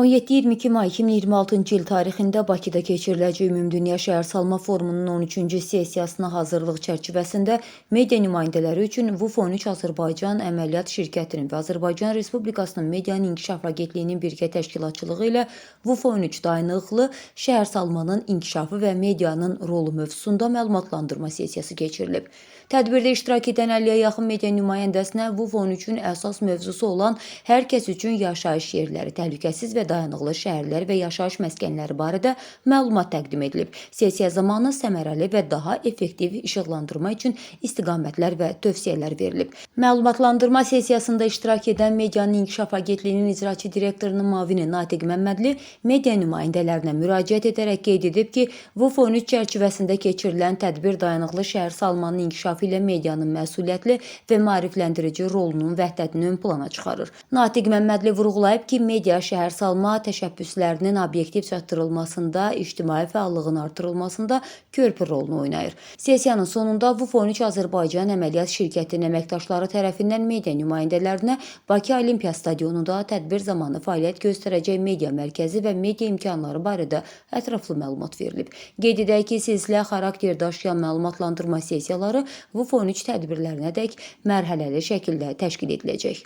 17-22 may 2026-cı il tarixində Bakıda keçiriləcək Ümumdünya Şəhərsalma Forumunun 13-cü sessiyasına hazırlıq çərçivəsində media nümayəndələri üçün VUF 13 Azərbaycan Əməliyyat Şirkətinin və Azərbaycan Respublikasının Medianın İnkişaf Agentliyinin birgə təşkilatçılığı ilə VUF 13 dayanıqlı şəhərsalmanın inkişafı və medianın rolu mövzusunda məlumatlandırma sessiyası keçirilib. Tədbirdə iştirak edən 50-yə yaxın media nümayəndəsinə VUF 13-ün əsas mövzusu olan hər kəs üçün yaşayış yerləri, təhlükəsiz və dayanıqlı şəhərlər və yaşayış məskənləri barədə məlumat təqdim edilib. Sessiya zamanı səmərəli və daha effektiv işıqlandırma üçün istiqamətlər və tövsiyələr verilib. Məlumatlandırma sessiyasında iştirak edən Medianın İnkişaf Agentliyinin icraçı direktorunun müavini Natiq Məmmədli media nümayəndələrinə müraciət edərək qeyd edib ki, VUF 13 çərçivəsində keçirilən tədbir dayanıqlı şəhər salmanın inkişafı ilə medianın məsuliyyətli və maarifləndirici rolunun vəhdətini ön plana çıxarır. Natiq Məmmədli vurğulayıb ki, media şəhərsalma təşəbbüslərinin obyektiv çatdırılmasında, ictimai fəallığın artırılmasında körpü rolunu oynayır. Sessiyanın sonunda VUF 13 Azərbaycan Əməliyyat Şirkətinin əməkdaşları tərəfindən media nümayəndələrinə Bakı Olimpiya stadionunda tədbir zamanı fəaliyyət göstərəcək media mərkəzi və media imkanları barədə ətraflı məlumat verilib. Qeyd edək ki, silsilə xarakter daşıyan məlumatlandırma sessiyaları VUF 13 tədbirlərinədək mərhələli şəkildə təşkil ediləcək.